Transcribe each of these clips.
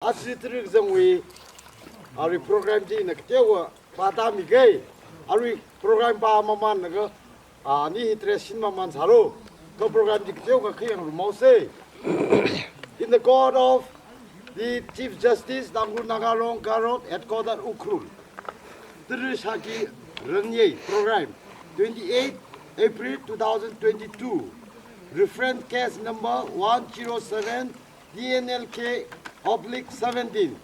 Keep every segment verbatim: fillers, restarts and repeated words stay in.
Aja tara̱ kazangwui, arui program chi ina kateokha pātāmikei. Arui program pāmamānlaga, ani hi dress shinmamān sālu. Kha program chi kateokha khayang rumaosei. In the court of the Chief Justice, Tangkhul Naga Long, Garo Road, Headquarter Ukhrul. Tara̱ shākhi ranyei program, twenty-eight April two thousand twenty-two. Reference case number one zero seven D N L K oblique seventeen.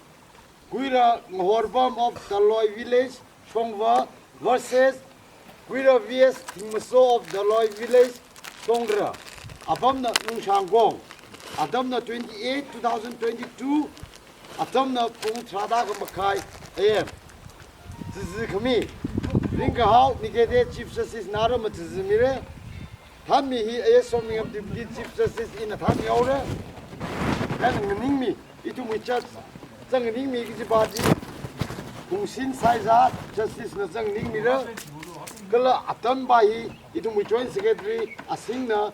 Guira Ngahorbam of Daloi Village, Shongva versus Guira V S Thingmaso of Daloi Village, Shongra. Apamna Lungshangkong. Atamna twenty-eight two thousand twenty-two. Atamna pung tharāda khamakhai A M. Chizi khami. Ringkahao, nikete Chief Justice nara machizimira. Thānmi hi A S Somningam Deputy Chief Justice ina thānmihaora. Kha nganingmi, ithumwui church zang nganingmi kajipa chi, Kungsin Saiza Justice na zang nganingmira. Kala atampa hi ithumwui Joint Secretary Asingna,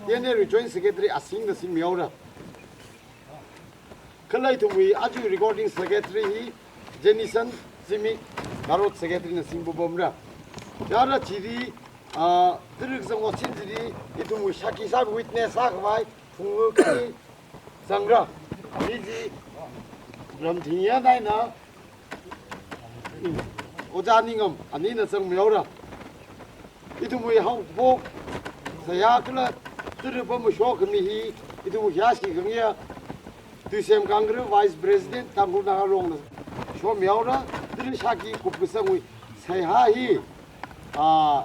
T N L wui Joint Secretary Asingna singmihaora. Kala ithumwui aja recording secretary hi Jenison Zimik, Garo Road secretary na singpapamra. Yara chili, ah, tara̱ kazang otsin chili, ithumwui shākhi sā witness sākhavai, phungwui khani zangra. Ani chi Ramthingya naina, Ojā Ningam, anina zangmihaora. Ithumwui haokaphok seihā kala tara̱ pamashok khami hi, ithumwui khayāshi khangaya, Tuisem Gangkara Vice President, Tangkhul Naga Longna shomihaora. Tara̱ shākhi kupkasangwui seihā hi, ah,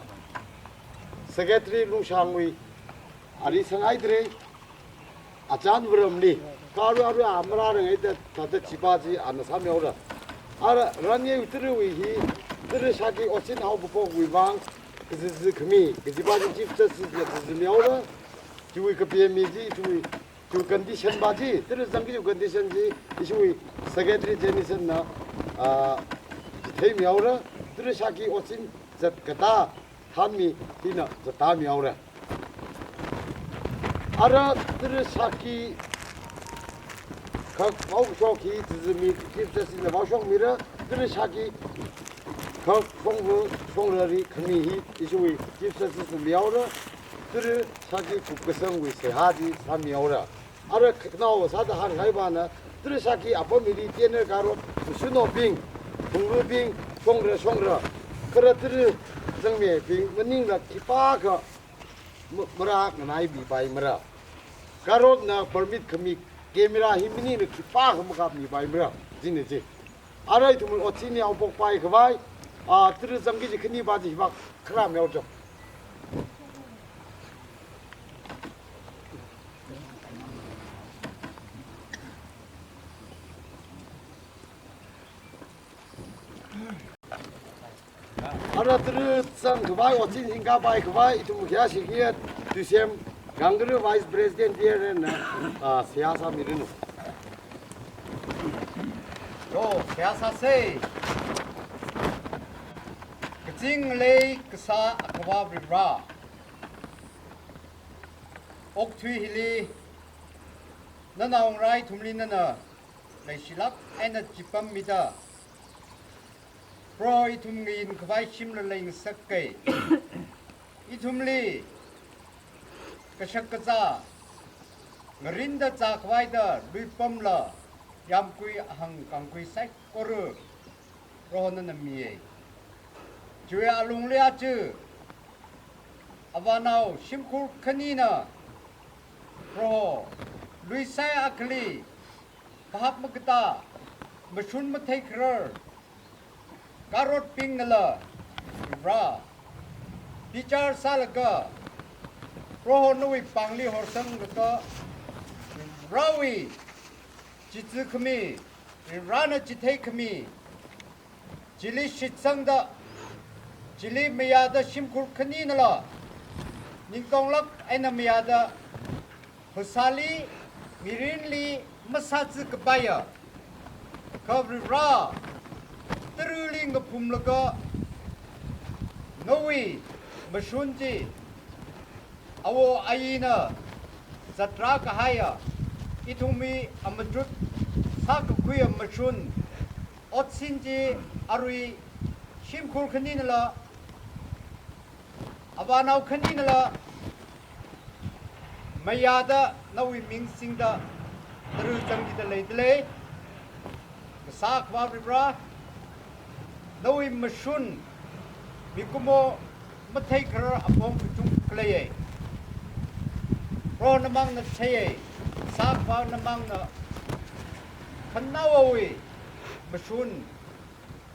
Secretary Lungshangwui, ari sangai tare, Achan Varamli, karu aru amra rangai da, da, da chipa chi ana sāmihaora. Ara ranyei tara̱wui hi, tara̱ shākhi otsin haokaphokwui vang, kazizi khami, kajipa chi Chief Justice na kazimihaora. Chiwui kapemi chi, chiwui, chiwui condition pa chi, tara̱ zangki chiwui condition chi, ishiwui Secretary Jenison na, ah, theimihaora. Tara̱ shākhi otsin zat katā, thānmi hina zattāmihaora. Ara tara̱ shākhi khak vaoshok hi chizimi Chief Justice na vaoshokmira, tara̱ shākhi khak Shongva, Shongrali khami hi ishiwui Chief Justice na mihaora, tara̱ shākhi kupkasangwui seihā chi sāmihaora. Ara khanao sāda hānghai pana, tara̱ shākhi apam hili T N L Garo Road mashunnaobing, phungwuibing, Shongra, Shongra, kala tara̱ zangmibing maningla khipākha ma-, marānganai mipaimara. Garo Road na permit khami camera hi maningla khipākha makapmipaimara. China chi. Ara ithum otsin haophokpai khavai, ah, tara̱ zangki chi khanipa chi hipak kharā mihaocho. Ara tara̱ zangkhavai, otsin hingkapai khavai, ithum khayāshi khangaya, Tuisem Gangkara Vice President T N L na, ah, seihā sāmiranu. Yo, seihā sāsei. Kazing ngalei kasā Akhava Varivara. Okathui hili, nanaongarā ithumli nana leishilāk eina chipam mida, Proho ithum ngayin khavai shimla leingasakei. Ithumli kashak kazā ngarinda zākhavaida luipamla yāmgui ahang kāngkui saikora Proho nana miyei. Chiwui alungli aja avānao shimkhur khanina Proho, luisai akhali, phap makatā, mashun matheikharar, Garo Road bingnala, Varivara, bichar sālaga, Proho nawui pāngli horsanglaga, Varivarawui chizikhami, Varivarana chitheikhami, chili shitsangda, chili mayāda shimkhur khaninala, ningtonglāk eina mayāda, phasāli, mirinli masāzikapaiya, kha Varivara, tara̱li ngaphumlaga, nawui mashun chi, awo ayina zatrā kahaiya, ithumwui amachut Sākakhuiya mashun, otsin chi arui shimkhur khaninala, avānao khaninala, mayāda nawui ming singda tara zangkida leidalei. Kasā Akhava Varivara, nawui mashun mikumo matheikharar apong kachungkha leiya. Proho namangna theiya, Kasā Akhava namangna khanaowawui mashun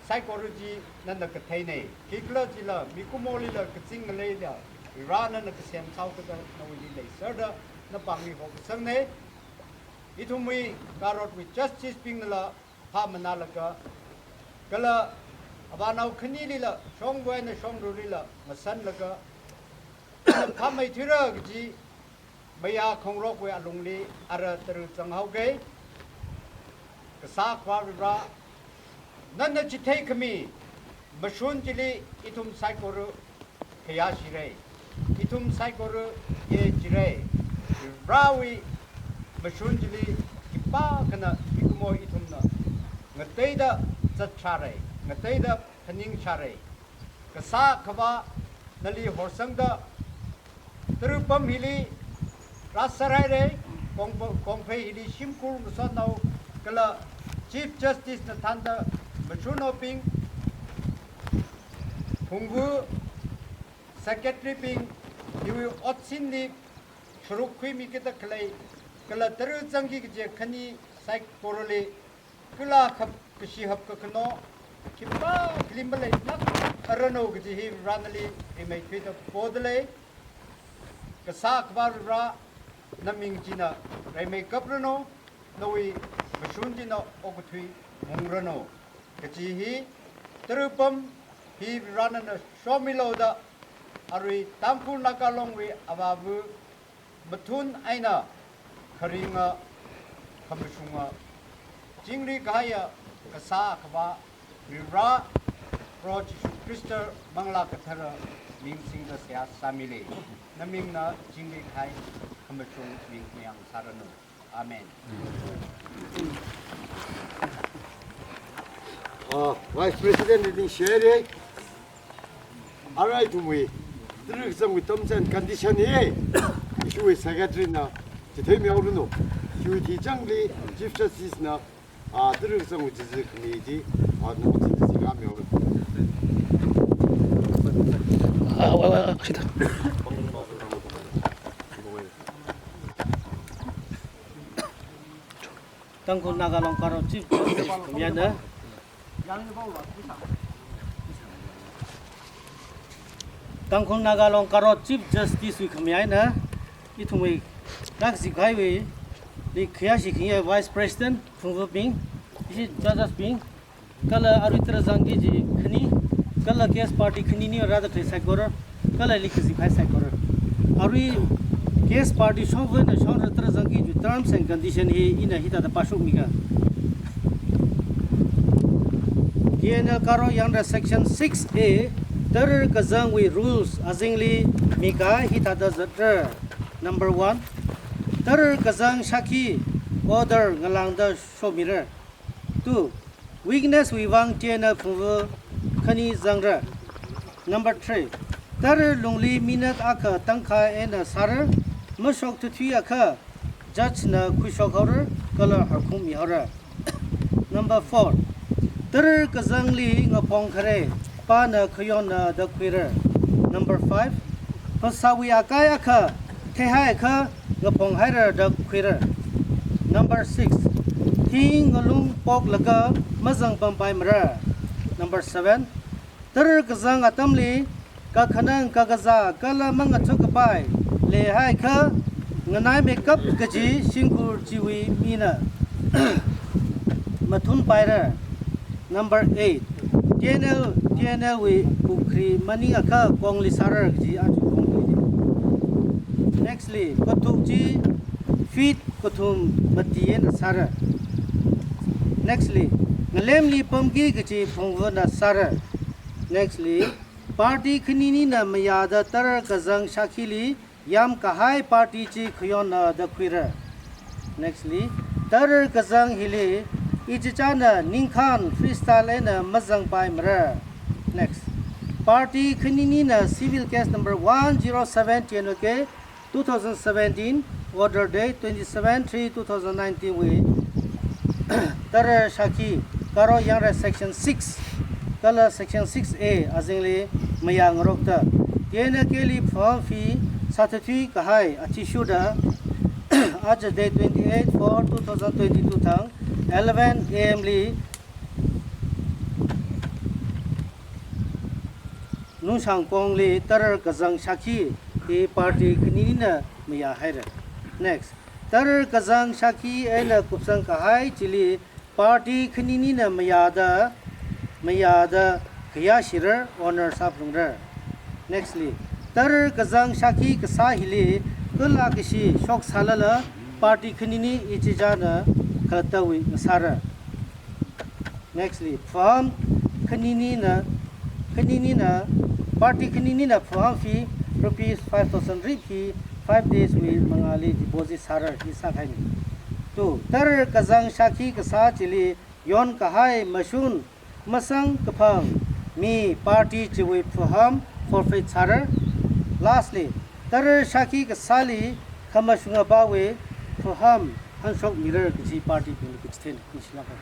saikora chi nana katheina. Khikhalajila mikumolila kazing ngaleila, Varivara nana kasem sāhaokada nawuili leiserda napāngli hokasangna. Ithumwui Garotwui justice bingnala phāmanālaga, kala avānao khanilila, shongva eina shongrarlila ngasanlaga, phāmeithuira kaji mayā khangarokwui alungli ara tara zanghaoga. Kasā Akhava Varivara, nana chitheikhami mashun chili ithum saikora khayāshira. Ithum saikora yechira. Varivarawui mashun chili khipākhana mikumo ithumna ngateida zatsāra, ngateida phaningchāra. Kasā Akhava nali horsangda tara pam hili rāsārhaira, kong-, kongphei hili shimkhur ngasotnao kala Chief Justice na thānda mashunnaobing, phungva secretary bing, hiwui otsinli sharuk khuimikida khalei, kala tara zangki kaji khani saikorali kala khap kashi hapkakhano, khipākhali maleilāk aranu kaji hi Varivara nali rimeithuida podalei. Kasā Akhava Varivara, naming china rimeikapranu, nawui mashun china okathui mungranu kaji hi tara pam hi Varivara nana shomilu da, arui Tangkhul Naga Longwui avāva mathun eina kharinga khamashunga chingri kahaiya Kasā Akhava Varivara, Proho Jishu Khrista Manglā Kathara ming singda seihā sāmilei. Namingna chingri kahai khamashung ming mayang sāranu. Amen. Ah, Vice President leading share. Alright, ithumwui tara kazangwui terms and condition hi, ishiwui secretary na chitheimihaoranu. Chiwui theichangli Chief Justice na, ah, tara kazangwui chizi khami chi, ah, na chizi khami haoranu. Ah, wa, wa, wa, shita. Tangkhul Naga Long Garo Chief Justice khami eina, Tangkhul Naga Long Garo Chief Justice wui khami eina, ithumwui rākazip kahaiwuili khayāshi khayā Vice President, phungvabing, ishi judges bing, kala arui tara zangki kaji khani, kala case party khanini rāda khalei saikora, kala ili kazip kahai saikora. Arui case party shongva eina shongra tara zangki kaji terms and condition hi ina hithāda pāshokmiga. T N L Garo Yangra Section six A, tara kazangwui rules azingli mikahai hithāda zatra. Number one, tara kazang shākhi order ngalāngda shomira. Two, witness wui vang T N L phungva khani zangra. Number three, tara lungli minute akha tangkhai eina sāra, mashok thuithuiakha judge na khuishok haora, kala harkhung mihaora. Number four, tara kazangli ngaphong khare, pana khayonna da khuira. Number five, phasāwui akai akha theihaiakha ngaphong haira da khuira. Number six, thing ngalung poklaga mazangpampaimara. Number seven, tara kazang atamli kakhanang kakazā kala mangathukapai leihaiakha nganaimeikap kaji shimkhur chiwui mina mathunpaira. Number eight, T N L, T N L wui pukhri maningakha kongli sāra kaji aja kongli. Nextly, kathuk chi feet kathum mati eina sāra. Nextly, ngalemli pamki kaji phungvana sāra. Nextly, party khaninina mayāda tara kazang shākhili yamkahai party chi khayonna da khuira. Nextly, tara kazang hili Ichichāna ningkhān freestyle eina mazangpaimara. Next. Party khaninina civil case number one zero seven T N L K two thousand seventeen, order date twenty-seven three two thousand nineteen wui tara shākhi, karo yangra section six kala section six A azingli mayāngarokta T N L K li phahānfi sāthathui kahai athishurda aja date twenty-eight four two thousand twenty-two thang eleven A M li Nungshangkongli tara kazang shākhi hi party khaninina mayāhaira. Next. Tara kazang shākhi eina kupsang kahai chili party khaninina mayāda, mayāda khayāshira honor sāphalungra. Nextly, tara kazang shākhi kasā hili kala kashi shoksālala party khanini ichichāna khalattawui ngasāra. Nextly, phahām khaninina, khaninina, party khaninina phahānfi rupees five thousand rip hi five days wui mangāli deposit sāra hi sākahaina. Two, tara kazang shākhi kasā chili yonkahai mashun masang kaphang mi party chiwui phahām forfeit sāra. Lastly, tara shākhi kasāli khamashungabawui phahām hanshokmira kaji party bingli kachithei nishilaka.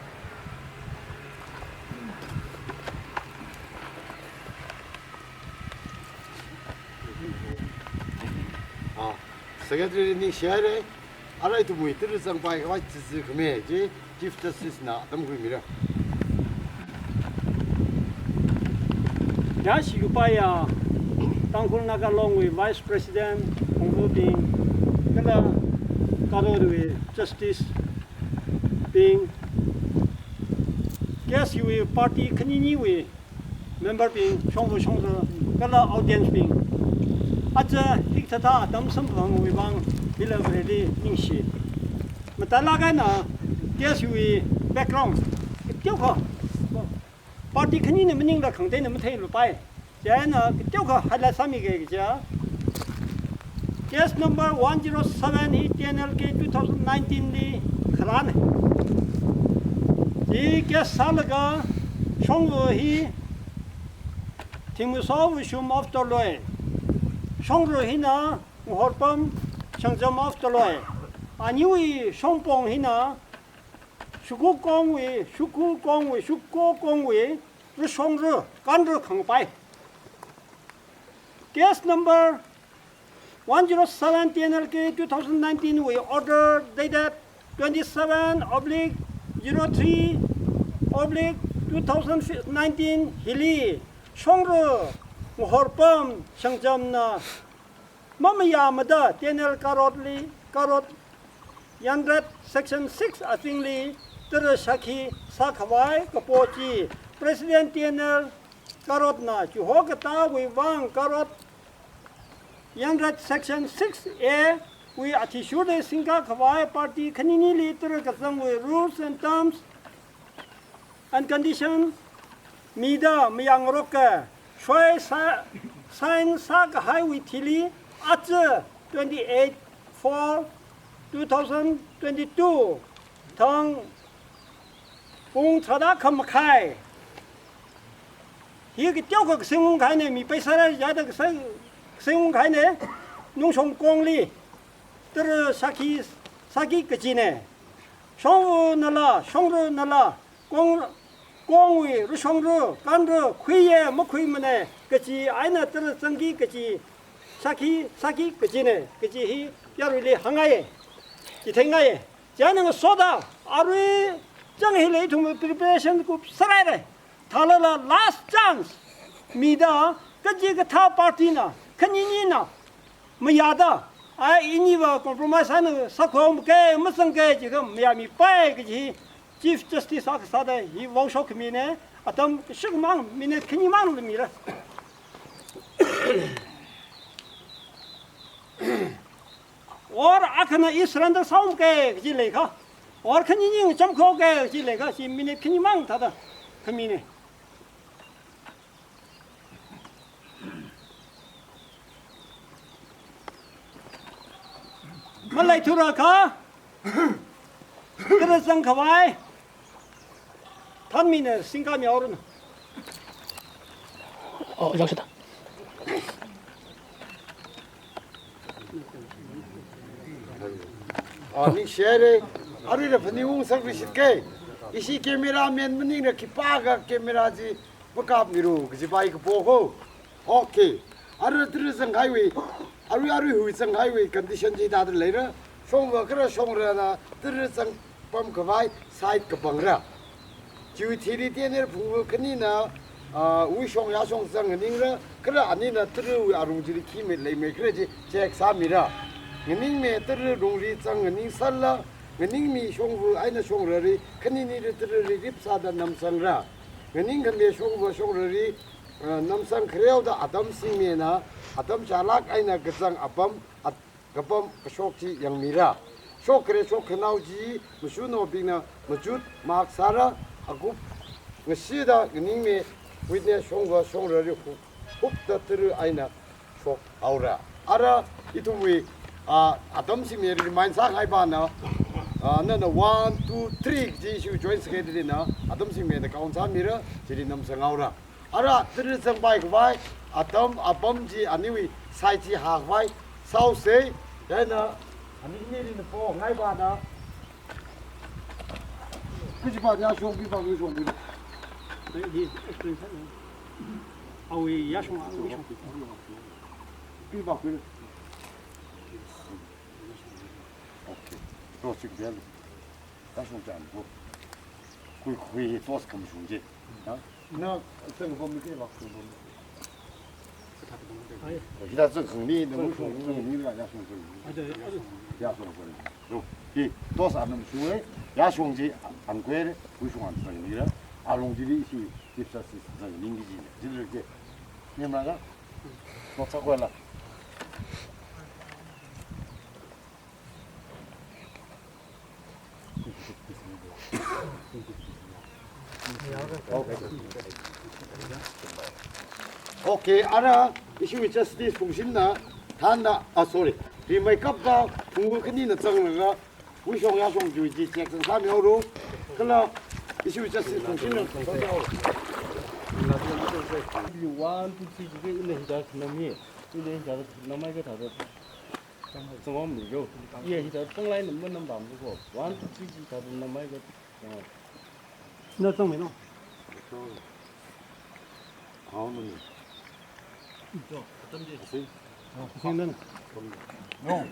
Ah, Secretary ningshihaira, arui ithumwui tara zangpai khavai chizi khami chi Chief Justice na atam khuimira. Yāshi kupaiya Tangkhul Naga Longwui Vice President Hongvubing, kala Karotwui Justice bing, case wui party khaniniwui member bing, shongva shongva, kala audience bing, aja hikathā atam samphangwui vang hila Vareli ningshi. Matālāk eina case wui background kateokha party khanina maningla khangateina matheilupai. Chieina kateokha highlight sāmige kaja, case number one zero seven hi T N L K two thousand nineteen li kharāna. Chi case sālaga shongva hi Thingmasho Vashum of Toloi, shongru hina Ngahorpam Shangcham of Toloi, aniwui shongpong hina Shukukongwui, Shukukongwui, Shukokongwui Rashongru, Kanru khangapai. Case number one zero seven T N L K two thousand nineteen wui order dated twenty-seven oblique zero three oblique two thousand nineteen hili shongru Ngahorpam Shangchamna mamayāmada T N L Karotli, Karot Yanret Section six azingli tara shākhi sākhavai kapo chi President T N L Karotna chihokatāwui vang Karot Yanret Section six A wui athishurda singkakhavai party khaninili tara kazangwui rules and terms and condition mida mayāngaroka, shoi sā, sign sākahaiwui thili aja twenty-eight four two thousand twenty-two thang pung tharāda khamakhai. Hi kateokha kasingungkahaina, mi pheisā rāyāda kasing, kasingungkahaina, Nungshangkongli tara shākhi, shākhi kachina. Shongvunala, shongrunala, kong, kongwui Rashongru, Kanru, khuiya, makhuimana kaji eina tara zangki kaji, shākhi, shākhi kachina, kaji hi yaruili hāngngaiya, chitheingaiya. Chieina ngasoda, arui chang hili ithum preparation kupsāhaira. Thālala last chance mida, kachikathā party na, khaninina mayāda, a iniva compromise eina sākhuihaomake, masangke jiakha mayāmipai kaji hi Chief Justice akha sāda hi vaoshok khamina, atam kashikmang, minute khanimangla mira. Or akhana i surrender sāhaomake kaji leikha, or khanini ngacham khuihaoke kaji leikha, chi minute khanimang thāda khamina. Maleithurakha, tara zangkhavai, Thanmina singkami auruna. Oh, yangsita. Ah, ningshire. Aruila phaningung sākri shitke. Ishi cameraman maningla khipākha camera chi makapmilu kaji pai kapo ko. Okay. Arui tara zangkhaiwui, arui, arui hui zangkhaiwui condition chi hithāda leira. Shongva kala shongrana tara zangpam khavai site kapangra. Chiwui thili TNL phungva khanina, ah, wuishong yāshong zang nganingra, kala anina tarawui alung chili khi mi leimei khala chi check sāmira. Nganingme tara lungli zang nganingsāla, nganingmi shongva eina shongrali, khaninili tarali rip sāda namsangra. Nganingkhami shongva shongrali, ah, namsang khareoda Adam Singmena, Adam chālak eina kazang apam, at-, kapam kashok chi yangmira. Shok khare shok khanao chi, mashunobingna machut mark sāra, akup ngashida nganingme witness shongva shongrali hu-, hupta tara eina shok haora. Ara ithumwui, ah, Adam Singme remind sākahai pana, ah, nana one, two, three chi ishi joint secretary na, Adam Singmena count sāmira, chili namsang haora. Ara tara zangpai khavai, Adam apam chi aniwui site chi hākhavai, sausei, chieina, ani nili na po ngai pana. Kaji pa yāshong pi pa wuishong pi. Awui yāshong, awui shong. Pi pa kui. Okay. Project bel. Yāshong chān ko. Kui kui hi tos kamshung chi. Ha? Na, zangpam ni ke lak zangpam. Hithā zangkhangni, na wuishong zangni la, yāshong zangni. Yāshong zangni. Lo, hi, tos anam shuwe, yāshong chi, an kwe, wuishong an zangni la, alung chili ishi, ipsa si zangni ngi chi, chi le ke. Ni ma ga? Tos sa kwe la. Okay, ara ishi justice function na, thānda, ah, sorry, rimeikapva phungva khanina zanglaga, wuishong yāshong chiwui chi check sāmi haoro, kala ishi justice function na, one, two, three, chi ke ina hithā nammi, ina hithā namhai kathāda. Zangom ni yo. Ye, hithā zanglai nam nam bam ko. One, two, three, chi thāda namhai ka. Na zangmei no. How many? Yo, atam je. Sing. Oh, sing dan. No.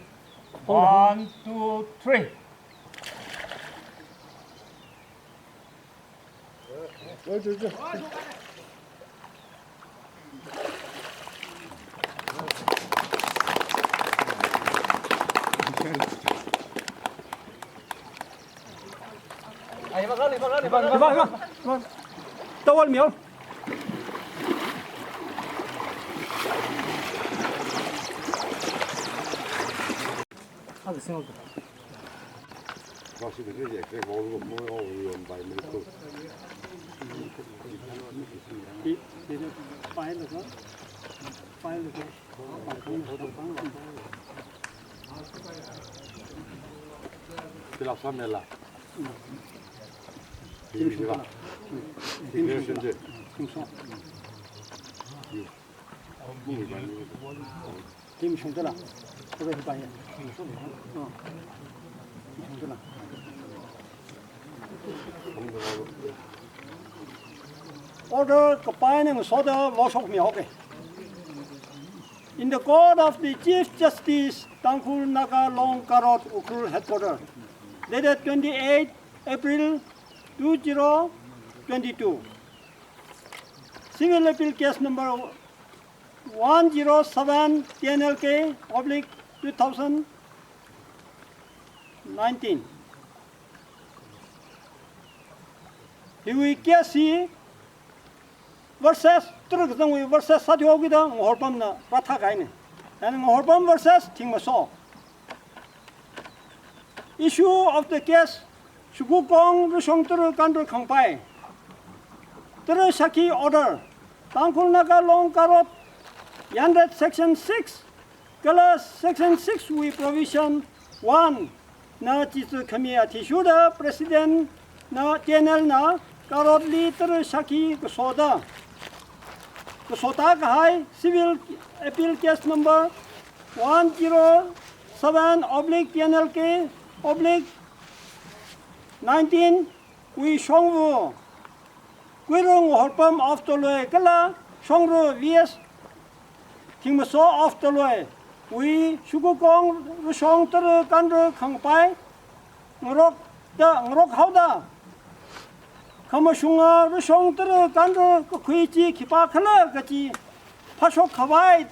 One, two, three. Tawal miau. Ada single. Pilak samela. Declaration je. Team shungtala. Oke, bye. Oh. Shungtala. Order kapai nang soda lo shok mi, okay. In the court of the Chief Justice, Tangkhul Naga Long Karot Ukhrul Headquarter, dated twenty-eight April two zero twenty-two. Civil appeal case number one zero seven T N L K oblique two thousand nineteen. Hiwui case hi versus, tara kazangwui versus sāthuihaokida Ngahorpamna rāthākahaina. And Ngahorpam versus Thingmaso. Issue of the case, Shukukong Rushong Tara Kanra Khangpai. Tara Shakhi order, Tangkhul Naga Long Karot, hundred section six, kala section six wui provision one na chiza khami athishurda President na General na Karotli tara shākhi kasoda, kasota kahai civil appeal case number one zero seven oblique T N L K oblique nineteen wui Shongvu Kuirung Horpam of Toloi kala Shongru V S Thingmaso of Toloi wui shukukong rashong tara kanra khangapai ngarokda, ngarok haoda, khamashunga rashong tara kanra kakhui chi khipākhala kachi phashok khavai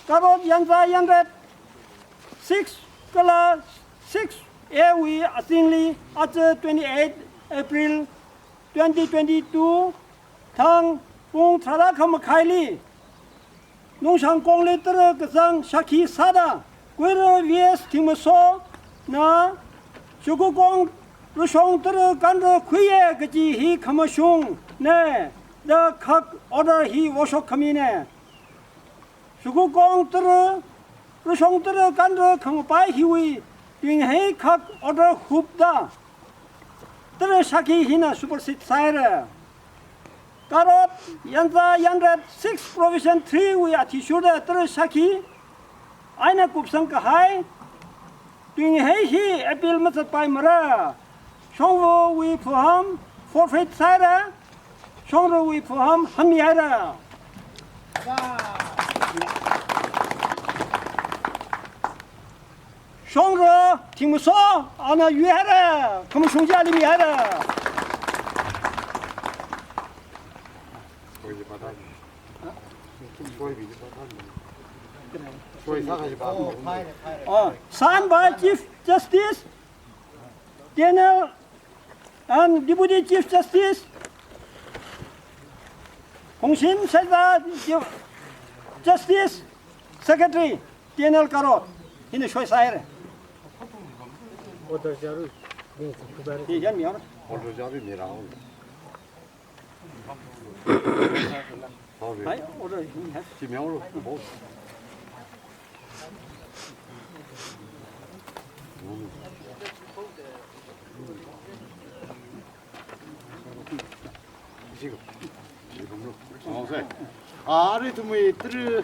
Karot yanza yanret six kala six A wui azingli aja twenty-eight April twenty twenty-two thang pung tharāda khamakhaili Nungshang kongli tara kazang shākhi sāda, Kuirung V S Thingmasona shukukong rashong tara kanra khuiya kachi hi khamashungna da khak order hi vāshok khamina. Shukukong tara rashong tara kanra khangapai hiwui tuinghei khak order hupda tara shākhi hina supersede sāhaira. Karot yanza yanret six provision three wui athishurda tara shākhi eina kupsang kahai tuinghei hi appeal mazatpaimara. Shongvuwui phuham forfeit sāhaira. Shongruwui phuham hanmihaira. Shongru Thingmaso ana yuihaira, khamashung chi ali mihaira. Oh, signed by Chief Justice Daniel and Deputy Chief Justice Kongsin Saiza, Justice Secretary T N L Karot, hina soi sāhaira. Order jaru, ni kubar. Hi yan mi ora. Order jaru mi rao. Sorry. Hai, order hi hai. Si mi ora. Arui ithumwui tara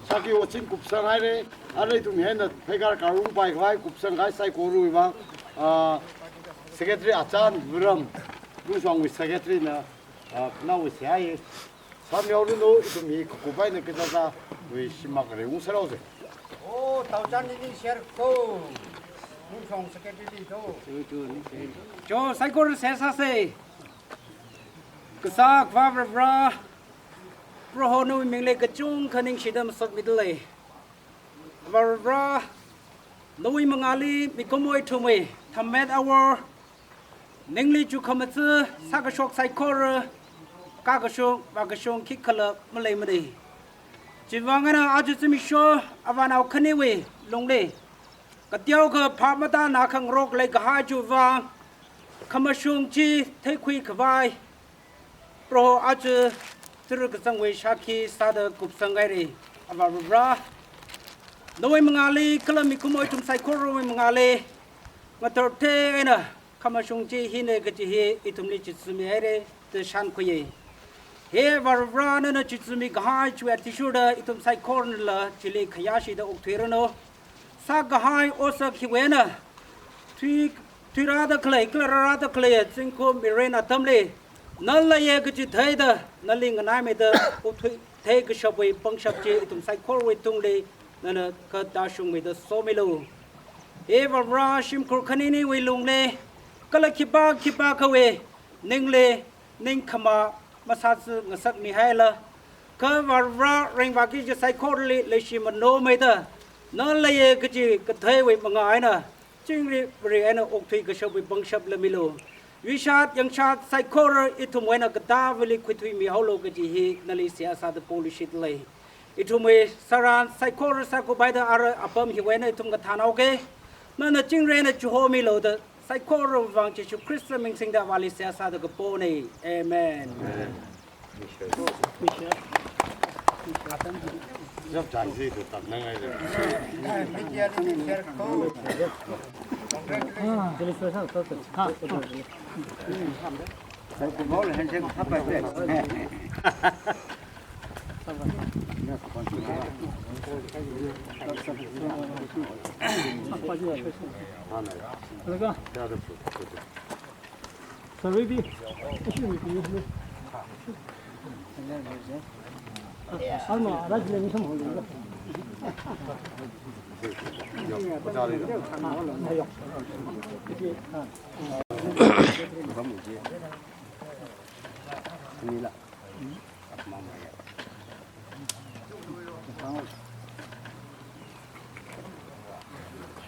shākhi ot sing kupsang haira. Arui ithum hina pheikar karungpai khavai kupsang kahai saikorawui vang, ah, Secretary Achan Viram, Lungshongwui Secretary na, ah, nawui sāhai. Sāmihaoranu, ithum hi kakup eina kachāchāwui shim makharei ungserhaosa. Oh, Taochan ni ningsher ko. Lungshong Secretary to. Cho, saikora seihā sāsa. Kasā Akhava Varivara, Proho nawui mingli kachungkha ningshida masotmidalei. Varivara, nawui mangāli mikumo ithumwui thānmet awor, ningli chukkhamachā sākashok saikora, kakashung, vākashung khikhala maleimana. Chiwui vang eina aja zimiksho avānao khaniwui lungli kateokha phap matānakha ngarok leikahai chiwui vang, khamashung chi theikhui khavai Proho aja tara kazangwui shākhi sāda kupsang haira. Ava Varivara, nawui mangāli kala mikumo ithum saikorawui mangāli ngathor thei eina khamashung chi hina kachi hi ithumli chizumi haira da shānkhuiya. He Varivara, nana chizumi kahai chiwui athishurda ithum saikorala chili khayāshida okthuiranu. Sākahai otsak hiwui eina thui, thuirāda khalei, kala rārāda khalei zingkum mirin atamli nala leiya kachi theida, nali nganaimeida okthui theikashapwui pangshap chi ithum saikorawui tungli nana katā shungmeida somilu. He Varivara, shimkhur khaniniwui lungli kala khipā khipākhawui ningli ningkhama masāzā ngasakmihaila, kha Varivara ringvāki kaji saikorali leishi manomeida nala leiya kaji katheiwui mangā eina chingri pari eina okthui kashapwui pangshapla milu. Yuishat yangshat saikora ithumwui eina katāvali khuithuimihaolu kaji hi nali seihā sāda polushitlei. Ithumwui sāran saikora sākhuipaida ara apam hiwui eina ithum kathānhaoki. Nana chingri eina chihomilu da saikorawui vang Jishu Khrista ming singda avāli seihā sāda kapona. Amen. Amen.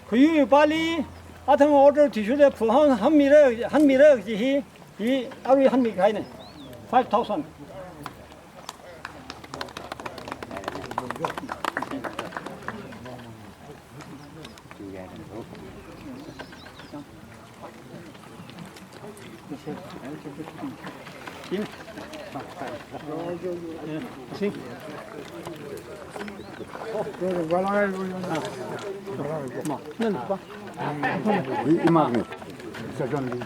Khuyu pali, athang order thishuda phu hang, hanmira, hanmira kaji hi, hi arui hanmi kahaina. Five thousand. Imakni. Secondly.